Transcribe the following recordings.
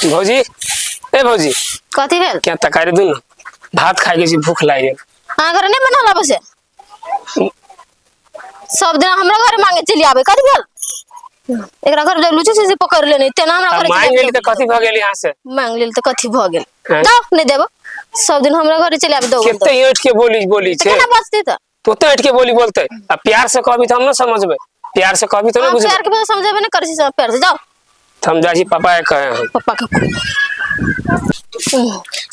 भौजी, ए भौजी। कथी भेल? क्या तकारी दू ना, भात खाए के छी, भूख लागि गेल। अहाँ घरे नहीं बनल आबै से? सब दिन हमरा घरे मांगे चली आबै। कथी भेल? एकरा घर जे लुची से पकड़ लेने तेना हमरा आ घरे मांग गेली तऽ कथी भऽ गेल यहाँ से? मांग लेल तऽ कथी भऽ गेल? हैं? जाओ, नहीं देबो। सब दिन हमरा घरे चली आबै दो। कते ऐंठ के बोली बोली तऽ छै। केना बचतै तऽ? तो ओते ऐंठ के बोली बोलते आ प्यार से कहबी तऽ हम न समझबै, प्यार से कहबी तऽ न हम बुझबै। प्यार के भाषा समझेबे नहीं करै छी सब, प्यार से जाओ। तऽ हम जाइ छी पापा के कहे हम। पप्पा के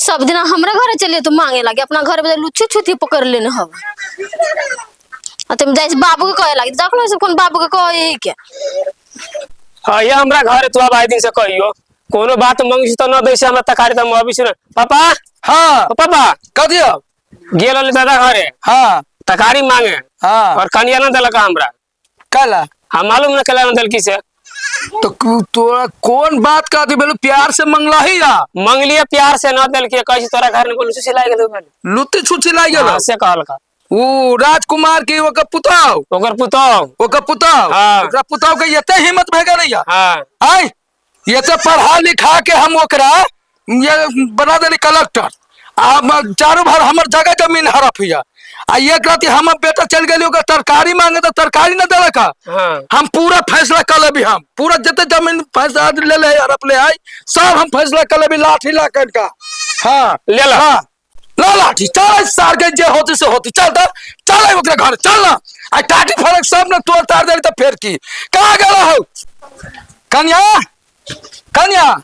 सब दिन हमरा घरे चलिए तो मांगे लागे, अपना घर में लुच्ची छुती पकड़ लेने हव। आ तुम जाइ छी बाबू के कहे लागे, देखलो से कोन बाबू के कहे के। हाँ, ये हमरा घर तो अब आइ दिन से कहियो कोनो बात मंगी छी तऽ न दै छै हमरा तकारी, तऽ हम अबै छी ने पापा। हाँ। ओ पापा। कथी हो? गेल रहली दादा घरे। हाँ। तकारी मांगे। हाँ। और कनिया न देलक हमरा। काला? हम मालूम न केला न देलकी से। तो तोरा कोन बात का अथी भेलौ? प्यार से मंगला ही या? मंगलिए प्यार से, न देलकी। कहै छी तोरा घर में बोलू सिलाई गेल। लुत्ती छुच्छी लागि गेल? हाँ, से कहलका। ऊ राजकुमार के ओकर पुतहु? ओकर पुतहु। ओकर पुतहु? हाँ। ओकरा पुतहु के एते हिम्मत भए गेलै या? हाँ। आय एते पढ़ा लिखा के हम ओकरा ये बना देली कलेक्टर, आ हम चारू भर हमर जगह जमीन हड़प हिया, आ एक राति हमर बेटा चलि गेली ओकर तरकारी मांगे तऽ तरकारी न देलक। हाँ। हम पूरा फैसला कर लेबी, हम पूरा जते जमीन फैसला ले ले हड़प ले आई सब हम फैसला कर लेबी लाठी ला कर का। हाँ। ले ला। हाँ, ला लाठी, चल सार के जे होती से होती। चल तऽ चल ओकरा घर चल ना, आ टाटी फरक सब ने तोड़ तार देली तऽ फेर की कहाँ गेल हो? कन्या, कन्या,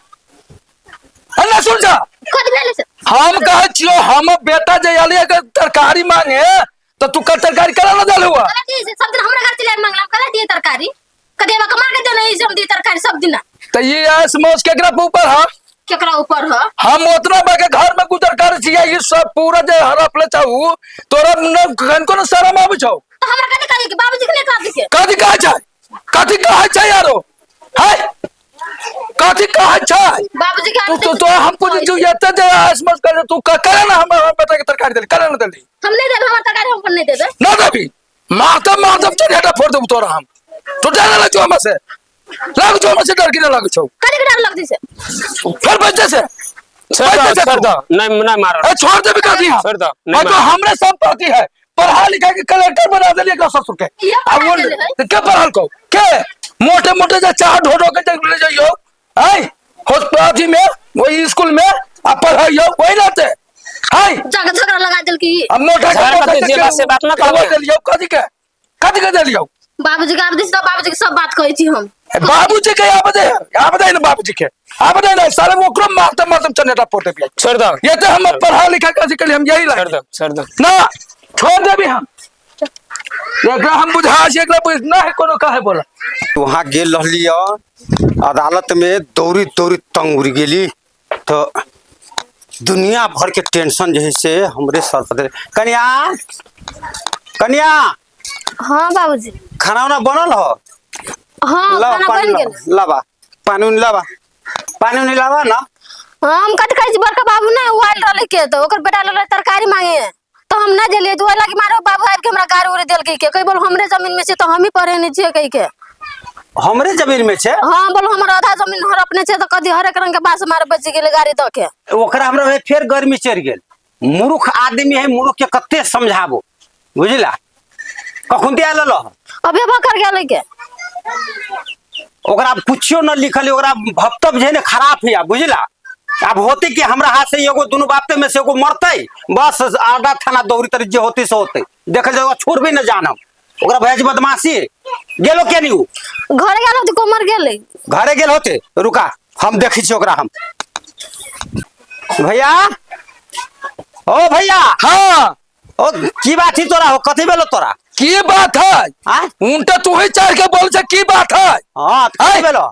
अन्ना सुन जा। कथी भेलै से? हम कहै छियो हम बेटा जे आलिए के तरकारी मांगे तऽ तू कर तरकारी करा ना देल हुआ? कला दिए से सब दिन हमरा घर चले मांगला, हम कला दिए तरकारी? कदे बा कमा के देने हम दिए तरकारी सब दिन। तऽ ये ऐस मौज केकरा पे ऊपर है? केकरा ऊपर है? हम उतना बा के घर में गुजर कर छियै, ई सब पूरा जे हड़प ले चाहू तोरा न कनको न शरम आबै छौ? तो हमरा कथी कहे के? बाबूजी के नहीं कह के। कथी कहै छै? कथी कहै छै यारो? है कथी कहै छै? बाबूजी के तू तो तो हम कुछ जो एते जे ऐस मौज कर तू करे ना हम बेटा के तरकारी देली करे ना देली? हम नहीं देबे, हमर तरकारी हम नहीं देबे। ना देबी? मारतम मारतम चढ़ेटा फोड़ देबू तोरा हम। तो डर लग छौ हमरा से? लग छौ हमरा से डर की ना लग छौ? कथी के डर लगतै से? फिर बच्चे से छोड़ दो। बच्चे से छोड़ तू। दो, नहीं नहीं मारो। ए, छोड़ देबी कथी हम? छोड़ दो, नहीं हाँ, तो मारो। हमरे संपत्ति है, पढ़ा लिखा के कलेक्टर बना देलिए एकरा ससुर के। ये आ पढ़ा वो देले है? तो के पढ़ल को के मोटे मोटे जे चाह ढो ढो के जे ले जाइयो आय हॉस्पिटल में वही स्कूल में आ पढ़ाइयो वही रहते हाय। जाके झगड़ा लगा देल की। अब मोटा के झगड़ा मोटा करते के जे बात से बात ना करबै। देलियो कथी के कथी के देलियो? बाबूजी के आब दिस तऽ बाबूजी के सब बात कहै छी हम। बाबूजी के आब दे, आब दे ना बाबूजी के आब दे ना, साले ओकरो मारते मारते चनेटा फोड़ देबियै। छोड़ दो। ये तो हम पढ़ा लिखा के अथी हम यही छोड़ लागे। दो, छोड़ दो। ना छोड़ देबी हम एकरा, हम बुझा छी एकरा बुझ ना है कोनो काहे बोला। वहाँ गेल रहली अदालत में, दौड़ी दौड़ी तंग उड़ गेली तो दुनिया भर के टेंशन जे है से हमरे सर पर। कन्या, कन्या। हाँ बाबूजी। खाना उना बनल हो? हाँ। लावा। खाना पानी बनि लावा। गेल। लावा पानी उनी, लावा पानी उनी लावा ना। हाँ, हम कथी कहै छी, बड़का बाबू ने ओ आयल रहलै के तऽ ओकर बेटा लगलै तरकारी मांगे तऽ हम ना देलियै तऽ ओहि लागी मारो बाबू आबि के हमरा गारि उरि देलकै के कहि बोल हमरे जमीन में छै तऽ हमही पढ़ेने छियै कहि के। हमरे जमीन में छे? हाँ, बोल हमर आधा जमीन हड़पने छै तऽ कथी हरेक रंग के बात मारे बचि गेलै गारि दऽ के। ओकरा हमरा भाई फेर गर्मी चढ़ि गेल। मूर्ख आदमी है, मूर्ख के कते समझाबो बुझला। कखन दिया लेलो? अभी भकर गेलै के। ओकरा कुछो न लिखल है, ओकरा भक्तब जे है ने खराब है बुझला। अब होते कि हमरा हाथ से एगो दुनू बापते में से एगो मरते बस आडा थाना दौड़ी तर जे होते से होते देखल जाए, ओकरा छोड़बे न जानम। ओकरा भैया जी बदमाशी गेलो के नहीं उ? घरे गेल होते, कोमर गेलै। घरे गेल होते, रुका हम देखै छी ओकरा हम। भैया, ओ भैया। हाँ। ओ की बात है तोरा हो? कथी भेलो तोरा? की बात है? आँय? उनटा तू ही चढ़ के बोल छै की बात है? हाँ, तऽ कथी आँय? भेलो?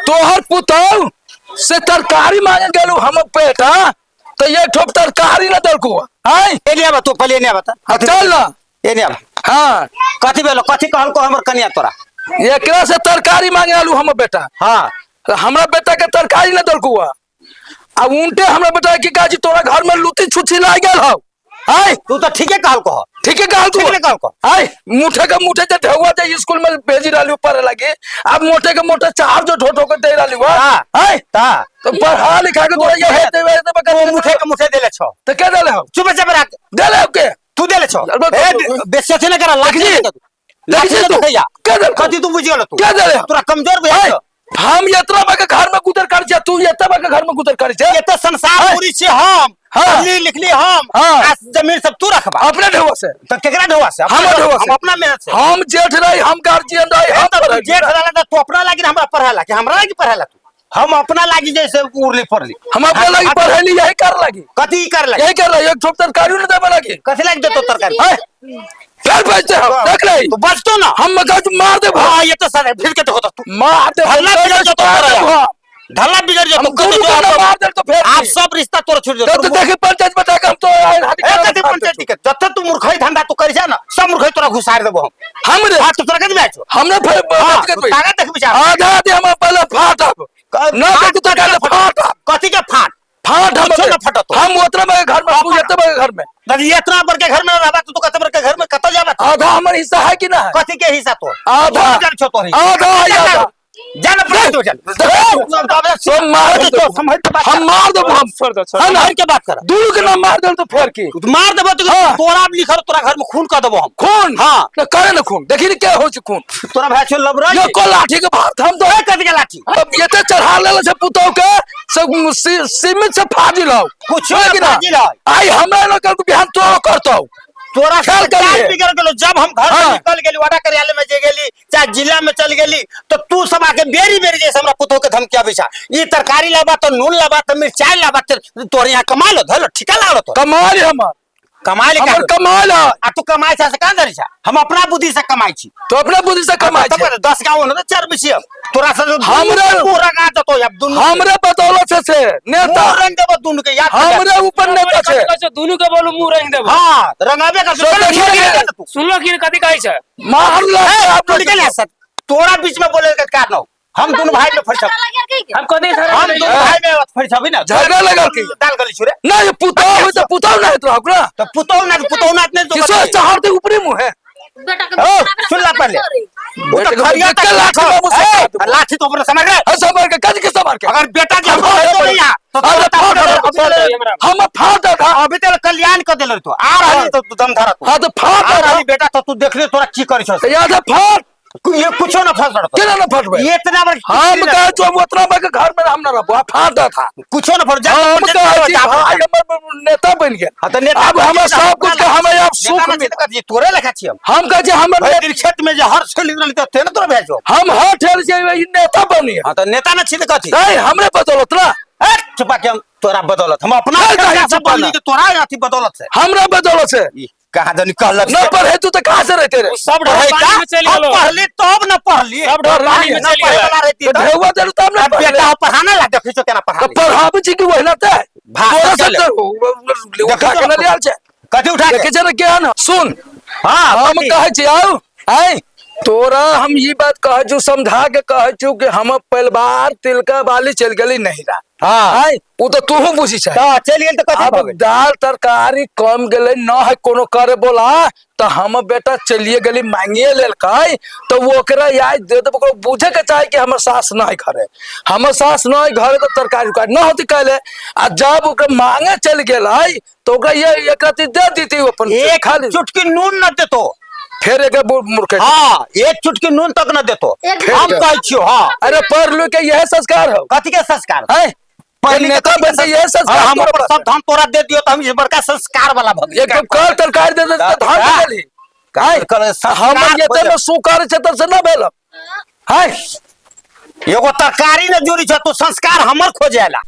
तोहर पुतहु से तरकारी मांगे गेलू हम बेटा तो ये ठोप तरकारी न देलकू आय। एने आबा तू पहिले, एने आबा तऽ। हाँ, चल ना। एने आबा। हाँ। कथी भेलो? कथी कहलको हमर कनिया तोरा? एकरा से तरकारी मांगे आलू हम बेटा। हाँ। तो हमरा बेटा के तरकारी न देलकू आ उनटे हमरा बेटा की कहा तोरा घर में लूटी छुछी लाग गेल हौ आय। तू तो ठीके कहलको। ठीक है कहल तू। ठीक ने कहल को। आय मुठे के मुठे जे ढेउआ जे स्कूल में भेजी रहली पढ़े लगी, अब मोटे के मोटे चार जो ठो ठो के दे रहली हुआ। हाँ। आय ता तो पढ़ा लिखा के तोरा ये हेते वे ते तू मुठे के मुठे देले छो। तो के देले हो? चुप चाप रख। देले हो के? तू देले छो। अरे बस- ए बेइज्जती न करा, लाठी देखी। दे तू। लाठी देखी दे तू। तू भैया। के देल? कथी तू बुझि गेलो तू? के देले? तोरा कमजोर बुझा आय, हम यात्रा बा के घर में गुजर कर छे, तू यात्रा बा के घर में गुजर कर छे। ये तो संसार आय। पूरी छे हम। हाँ। पढ़ली लिखली हम। हाँ। आ जमीन सब तू रखबा। अपने ढेउआ से। तो केकरा ढेउआ से? हमर ढेउआ से। हम अपना मेहनत से। हम जेठ रही, हम गार्जियन रही, हम तो पढ़ाई। जेठ रहला तो तू अपना लागी हमरा पढ़ाला कि हमरा लागी पढ़ाला तू? हम अपना लागी जैसे उड़ली पढ़ली। हम अपना लागी पढ़ैली, यही कर लागी। कथी कर लागी? यही कर लागी, एक ठोप तरकारी न देबे लागी। कथी लागी देतो तरकारी? आय, फिर बचते हम, देख ले। तो बचतो ना। हम मगज मार देबो। हाँ, ये तो सर है, फिर के देखो तो तू। मार देबो। ढल्ला बिगड़ जतो मार तोरा। देबो। ढल्ला बिगड़ जतो, हम कथी गुरु जो के आप मार दे तो फिर आप की। सब रिश्ता तोरा छूट जतो। तो देखी पंचायत बता के हम तो आए हाथी ए, के कथी मार पंचायत देबो। के? जत्ते तू मूर्खई धंधा तू करी जा ना, सब मूर्खई तोरा घुसार देबो हम। हम रे। हाँ, तो तोरा कथी बैठो? हमने फिर हाँ, बात कर तू ताकत देख बिचार। आधा आधे हम पहले फाट अब। ना फाट तो तू कहले फाट अब। कथी के फाट? फाट हम कुछो दे। न फटतो। हम उतना बड़े घर में, तू इतना बड़े घर में। यदि इतना बड़ के घर में रहबा तो तू कते बड़ के घर में कतऽ जाबा तू? आधा हमर हिस्सा है कि ना है? कथी के हिस्सा तोर? आधा। तू जान छो तोर हिस्सा। आधा है, आधा। जान अपना तो जान। तो मार तो देबो। संभल के बात हम कर। मार देबो हम। छोड़ दो, छोड़ दो। हम संभल के बात कर। दूर के नाम मार देल तो फेर की? तू मार देबो तो हाँ। तोरा भी लिखल तोरा घर में खून कर देबो हम। खून? हाँ। न करे न खून। देखी न क्या हो छै खून। तोरा भाई छो लबरा ये को लाठी के भात हम तो ए कथी के लाठी? अब ये तो चढ़ा लेले छै पुतौ के, सब सीमित से फाजिल हौ। कुछो है कि ना? फाजिल हौ। आई हमरा न कर बिहान तोरो करतौ। तोरा ख्याल सब करिए। जान बिगड़ गेलो। जब हम घर से हाँ। निकल गेली, वाडा कार्यालय में जे गेली, चाहे जिला में चल गेली, तो तू सब आके बेरी बेरी जैसे हमरा पुतोह के धमकी आबै छा। ई तरकारी लाबा तो नून लाबा तो मिरचाई लाबा, तो तोर यहाँ कमा लो, धलो ठिका लालो तो। कमाल है हमर। कमाल हमर का? कमाल है। आ तू कमाई छा से कहाँ धरी छा? हम अपना बुद्धि से कमाई छी। तो अपना बुद्धि से कमाई तब छे। 10 गाँव न 4 बिछी हम। तोरा से जो पूरा गाँव जतो अब दुनू के। हमरे बदौलत से से नेता। मुंह रंग देबो दुनू के, याद कर। हमरे ऊपर नेता छे। कथी कहै छै? दुनू के बोलू मुंह रंग देबो। हाँ, रंगाबे का तो देखिए रंग के। दे तू। सुनलो कि कथी कहै छै? मार ला, ए, आप तू निकल यहाँ से। तोरा बीच में बोले के कारण हो। हम दोनों भाई में फंसब। हम कथी हम दोनों भाई में फंसबी ना। झगड़ा लगल की? दाल गली छुरे। ना ये पुतौ होय त पुतौ ना हेत ओकरा। तो पुतौ ना, पुतौ ना इतने तो किसो कथी? चढ़ दे ऊपरे मुंह है। बेटा के ओ, सुन ला पहले। वो तो बेटे के खरिया बेटे तक लाठी लाठी बाबू से ए, काट देबो। लाठी तो ऊपर समझ गए? हाँ, समझ गए। कथी के समझ गए? अगर बेटा के हम हम अरे नहीं यहाँ, तो अरे तोरा फाड़ तो दे, अभी तो हम फाड़ दे था। अभी तो कल्याण कर देले तो। आ रहा तो तू दम धरा तू। हाँ, तो फाड़ आ दे रहा था। बेटा तो तू देख ले तोरा की करी छौ। तो याद है फाड़। ये कुछो ना फंस रहा। केना ना फटबै? ये इतना बड़ हम कहे छौ, हम उतना बड़ के घर में हम ना रहबो, आ फाड़ दे था। कुछो ना फट जा। हम कहे छी, जा, भाई हमर नेता बन गेल। हाँ, तो नेता अब बन हमरा गेल, सब कुछ के हमें अब सुख नेता ना मिल। छी तऽ कथी, तोरे लेखा छी हम। हम कहे छी, हमर भरि दिन खेत में जे हर छेली रहली तऽ तेने तोरा भेजो। हम हर ठेल से ई नेता बनी। हाँ, तो नेता ना छी तऽ कथी? नहीं, हमरे बदौलत ना। ए, चुपा के हम तोरा बदौलत। हम अपना नहीं, खर्चा नहीं, से चुपा बनली ना। कि तोरा अथी बदौलत से। हमरा बदौलत से। ई, कहाँ जानी कहलक न पढ़े तू तो कहाँ से रहते रे? सब पढ़े ढोल पानी का? में चलि हम गेलो। पढ़ली तब न पढ़ली। सब ढोल पानी में न चलि पढ़े गेलो। वाला रहती तो तऽ। ढेउआ देलु तब न अब पढ़ले। बेटा पढ़ाना ला देखै छौ केना तो पढ़ाली। पढ़ाबै छी कि ओहिना ते? भाषण तोरा चले। सब तो उठा के न लियाल छै। कथी उठा के? देखै छै ने केहन? सुन। हाँ, हम कथी? कहै छी, आउ, आइ, तोरा हम ई बात कहै छु, समझा के कहै छु कि हम परिवार तिलका बाली चलि गेली नहिरा। हाँ। आइ, उ तऽ तोहूँ बुझी छै। तऽ चलि गेल तऽ कथी अब भऽ गेल? दाल तरकारी कम गेलै न है कोनो करे बोला तऽ हम बेटा चलिए गेली मांगिए लेलकै तऽ ओ ओकरा याद दे देबो, ओकरा बुझे के चाही कि हमर सास न है घरे, हमर सास न है घरे तऽ तरकारी उरकारी न होती कैले। आ जब ओकरा मांगे चलि गेलै तऽ ओकरा ये एक रत्ती दे देती ओ अपन एक खाली। चुटकी नून न देतो। फेर एक मूर्ख। हाँ, एक चुटकी नून तक न देतो। एक हम कहै छियौ। हाँ। अरे पढ़ लो के यह संस्कार हो। कथी के संस्कार? है पढ़ नेता बन के यह संस्कार हम तोरा अपन पास सब धन तोरा दे दियो तऽ हम बड़का संस्कार वाला भऽ गेलियै। एकदम कर तरकारी दे दे तऽ धन दे देली। कर कर संस्कार हमर हो एते में सुकर छै तऽ से न भेल। है एगो तरकारी न जुड़ी छौ, तू संस्कार हमर खोजेला।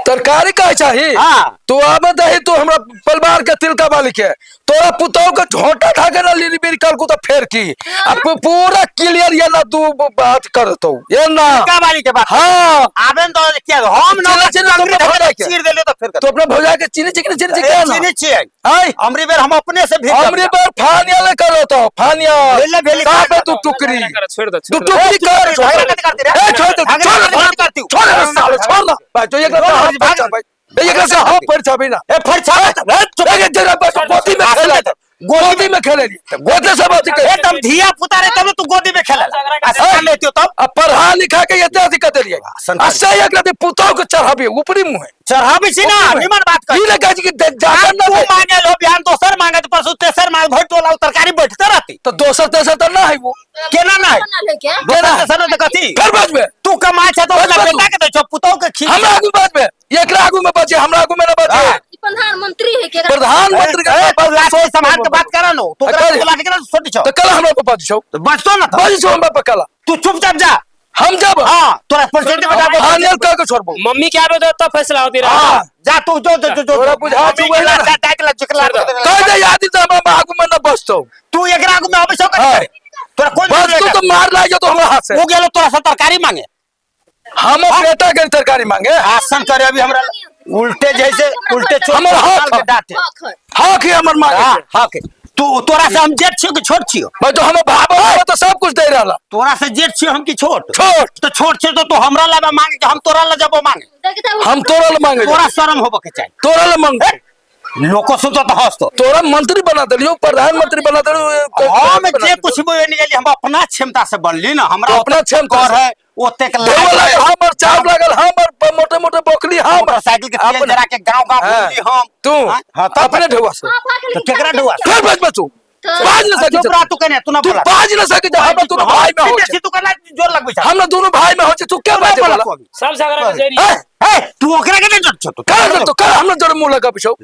तरकारी कहै चाही? हाँ। तू आबे दही तू हमरा परिवार के तिलका वाली के तोरा पुतोह के झोंटा खा के ना लीली बीर कल को तो फेर की अब पूरा क्लियर ये ना तू बात करतो ये ना तिलका वाली के बात। हाँ। आबे न तो किया हम ना चिन्ह चिन्ह अंगुरी तुमने धके भौजा के। चीर देलियो तो फेर तो अपना भौजा के चीनी चिकनी चीनी चिकनी चीनी छियै। आय। हमरी बेर हम अपने से भेज हमरी बेर फानिया ले करो तो फानिया। भेले भेले साहब तू टुकड़ी। छोड़ दो, तू छोड़ दो। टुकड़ी कर। झगड़ा कथी करती रे? ए, छोड़ दे, झगड़ा छोड़ दे, कथी करती? छोड़ दे, साले, छोड़ दे। भाई, तो एक रात हम भाग। भाई, एक रात हम पर छाबी ना। ए, फर छाबे। ए, चुप रह, जरा बस, गोदी में खेला। गोदी में खेले गोदी से बात ए तब धिया पुता रे तब तू गोदी में खेले आ संतान लेतियो तब। आ पढ़ा लिखा के एते अथी कर देलियै। आ से एक रात पुतोह के चढ़ाबी ऊपरी मुँह चढ़ाबै छी ना, निमन बात कर। ई लगा कि जाकर तू ना मांगे लो बिहान दोसर मांगे तो परसों तेसर मांग भर टोला तरकारी बैठते रहती। तो दोसर तेसर तो ना है वो। केना ना है? दोसर तेसर तो कथी? फिर बचबे। तू कमाय छै तो बचबे ओकरा तू। बेटा के दै छौ, पुतोह के खींच। हमरा आगू बचबे, एकरा आगू में बचे, हमरा आगू में ना बचे। हाँ। ई प्रधानमंत्री है के? प्रधानमंत्री के ए, बात तू लाठी सोच संभाल के बात करा नो। तू ओकरा अरे। लाठी केना छोटी छौ? तो कल हमरा पर बच छौ। तो बचतो ना तो। बच छौ हमरा पर कल। तू चुपचाप जा। हम जब। हाँ, तोरा प्रेसिडेंट बना दो। फाइनल कर के छोड़बो। मम्मी के आबे दो तब फैसला होती रहा। हाँ। जा तू जो जो जो जो। तोरा बुझा मम्मी छौ के वही ला, ना। जा, जा के ला, चुकला छोड़ दो। कह दे याद तो हमरा आगू में ना बचतो। तू एकरा आगू में आबै छौ कथी हाँ। करे? तोरा कोन बस जरूरत तू है? तो मार लाग तो हमरा हाथ से। वो गेलो तोरा से तरकारी मांगे। हम बेटा के तरकारी मांगे। आसन करे अभी हमरा उल्टे जैसे उल्टे चोट हमर हक के डांटे। हक है। हक ही हमर मांगे। हाँ, हक है। तू तोरा से हम जेठ छियो कि छोट छियो? भाई तो हम भाबो हम तो सब कुछ दे रहला। तोरा से जेठ छियो हम कि छोट? छोट। तो छोट छियो तो तू हमरा लाबा मांगे कि हम तोरा ला जबो मांगे? हम तोरा ला मांगे। तोरा शर्म होबे के चाही। तोरा ला मांगे। लोको सुनतो तो हंसतो। तोरा मंत्री बना देलियो, प्रधानमंत्री बना देलियो। हम जे कुछ बोले निकली हम अपना क्षमता से बनली ना, हमरा अपना क्षमता कर से। है ओतेक देवो लागल हमर चाप लागल हमर मोटे मोटे बकली हम मोटरसाइकिल के तेल अपने- जरा के गांव गांव हाँ। घूमली हम। तू हाँ, हाँ, तब अपने ढेवा से। हाँ, भाग तो केकरा ढेवा से? फिर बच बचू। तो- बाज ना सकी चुप रह तू कने, तू ना तू बोला। बाज ना सकी हमरा दोनों भाई में हो सीधे तू कना जोर लगबै छ। हमरा दोनों भाई में हो तू के बाजे बोला बोला? तू अभी। सब झगड़ा के जरिए। ए, ए, तू ओकरा के नहीं डर छो तू। कर तो कर हमरा जोर मुंह लगा पिछो।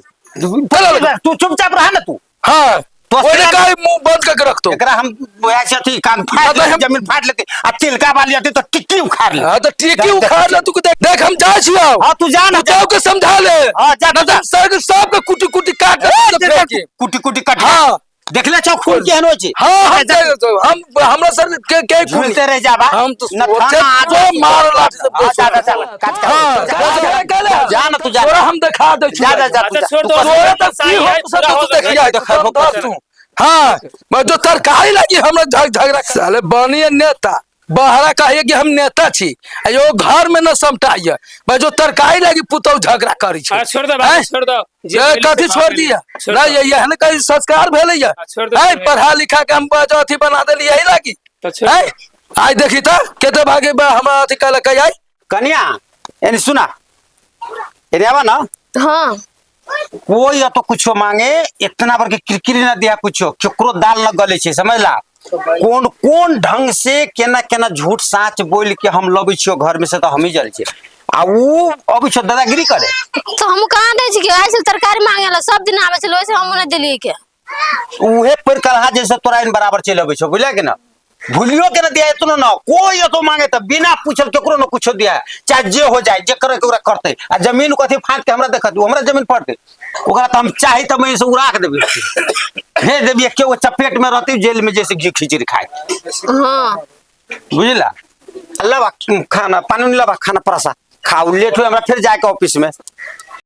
तू चुपचाप रह ना तू। हां। तो ओने तेरा- का मुंह बंद करके रख दो। एकरा हम ऐसे अथी कान फाड़ हाँ, तो लेते, हम- जमीन फाड़ लेते, आ तिलका वाली आती तो टिक्की उखाड़ ले। हां तो टिक्की उखाड़ ले तू देख, देख हम जाय छियो। हां तू जा ना, तू जाओ के समझा ले। हां, जा, ना जा। तो सर सब के कुटी कुटी काट ए, के देख, फेंक। कुटी कुटी कट। हां। देखले छौ खून केहन होइ छै? हां, हम हम हमरा सर के के खून झूलते रह जाबा। हम तो न थाना आ तो मार लाठी से हाँ, जा, जा, जा, काट, काट। हां, जा, जा, जा, जा ना तू जा। तोरा हम दिखा दे जा, जा, जा, तू अच्छा, जा। छोड़ तू दो। बस- तोरा तो की हो सब तो तू देखिया देखा, तू। हां, मैं जो तरकारी लगी हमरा झगड़ा साले बनिए नेता बहरा कहिए कि हम नेता छी आ यो घर में न समटाइए। मैं जो तरकारी लगी पुतौ झगड़ा करी छै। हाँ, छोड़ दो भाई, हैं? छोड़ दो। जे ए, भेलै कथी से छोड़ भाग दिया? छोड़ ना, दो। ये एहन कहीं संस्कार भेलै या? हाँ, छोड़ दो, हैं, छोड़ दो। पढ़ा लिखा के हम जो अथी बना देली यही लागी। तो छोड़ हैं? आइ देखी त केते भागे बा हमरा अथी कहलक आइ। कनिया, एने सुना। एने आवा ना। हां। कोई तो कुछो मांगे इतना बड़ के किरकिरी ना दिया कुछो, केकरो दाल न गले छै, समझला? कोन कोन ढंग से केना केना झूठ साच बोल के हम लबै छियो घर में से तो हम ही जल छियै। आ ऊ अबै छौ दादागिरी करे। तो हम कहाँ दै छियै? आइ से तरकारी मांगे ला सब दिन आबै छै, ओइसे हम नहि देलियै के। उहे पर कलहा जैसे तोरा इन बराबर चलि अबै छौ, बुझलियै कि ना? भूलियो के ना दिया इतनो ना, कोई तो मांगे त बिना पूछल केकरो ना कुछो दिया, चाहे जे हो जाए, जे करे के ओकरा करते। आ जमीन कथी फाँक के हमरा देखत, उ हमरा जमीन पड़ते, ओकरा त हम चाही त मैं से उड़ा के देबी, भेज देबी, एके गो चपेट में रहती जेल में जैसे घी खिचड़ी खाए। हां। बुझला? लबा खाना पानी लबा खाना परासा खाऊ, लेट हो हमरा फिर जाए के ऑफिस में।